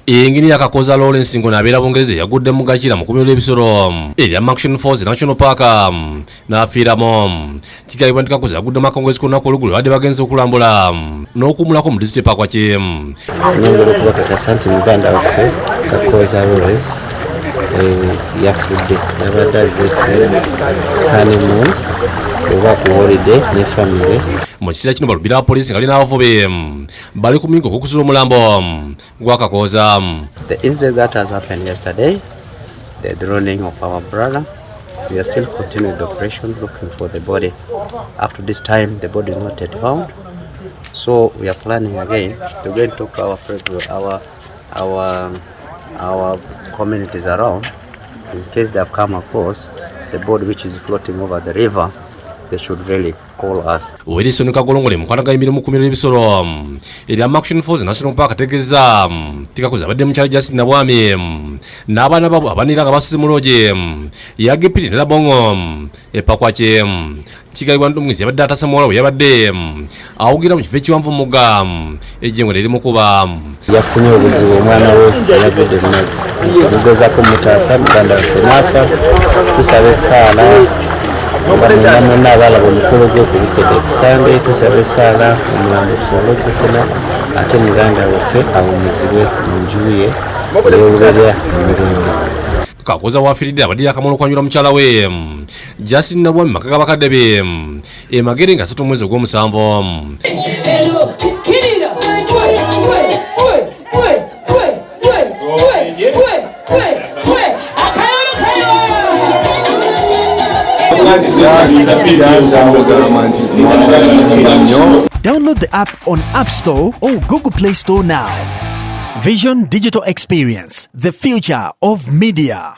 Engini Kakooza Lawrence ngono abeera Bungereza yagudde mu gakira mu kunyula ebisolo erya Murchison Falls National Park n'afiiramu. Kigambibwa nti Kakooza yagudde mu akawungeezi ku lunaku olweggulo, badde bagenze okulambula n'okuwummulako mu disitulikiti Pakwaki. Nyongera okubakakasa nti muganda waffe Kakooza Lawrence yafudde. Yabadde azze ku honeymoon oba ku holiday ne family. Mu kiseera kino balubira wa poliisi nga ali n'abavubi bali ku migo okukusula omulambo gwa Kakooza. The incident that has happened yesterday, the drowning of our brother, we are still continuing the operation looking for the body. Up to this time, the body is not yet found. So we are planning again to go and talk to our people, our communities around, in case they have come across the body which is floating over the river, they should really call us. Wilson Kagolongole, mukwanaganya emirimu ku kumira ebisolo erya Murchison Falls National Park, ategeeza nti Kakooza abadde mukyala Justin Nabwami n'abaana baabwe abanira nga basize mu lodge ya Gipiri ne Labongo epakwaki. Kigambibwa nti omugenzi yabadde atasa muwala we yabadde awugira mu kifo ekiwanvu mugga ejjengo lerimukuba. Yafunye obuzibu, omwana we yagudde mu mazzi tugezako mutaasa, muganda waffe n'afa. Tusaba essaala nga mwenna mwenna abalaba omukolo gwe ku Bukedde ku Sande. Tusaba essaala omulambo tusobole okugufuna, ate muganda waffe awumuzibwe mu nju ye ey'oluberera emirembe. Kakooza wafiiridde abadde yakamala okwanjula mukyala we Justin Nabwami maka ga bakadde be e Magere nga 3 mwezi ogw'omusanvu. Eno kirira we we we we we we we we we we akalulu kayo. Ogamba nti nnyo. Download the app on App Store or Google Play Store now. Vision Digital Experience, the future of media.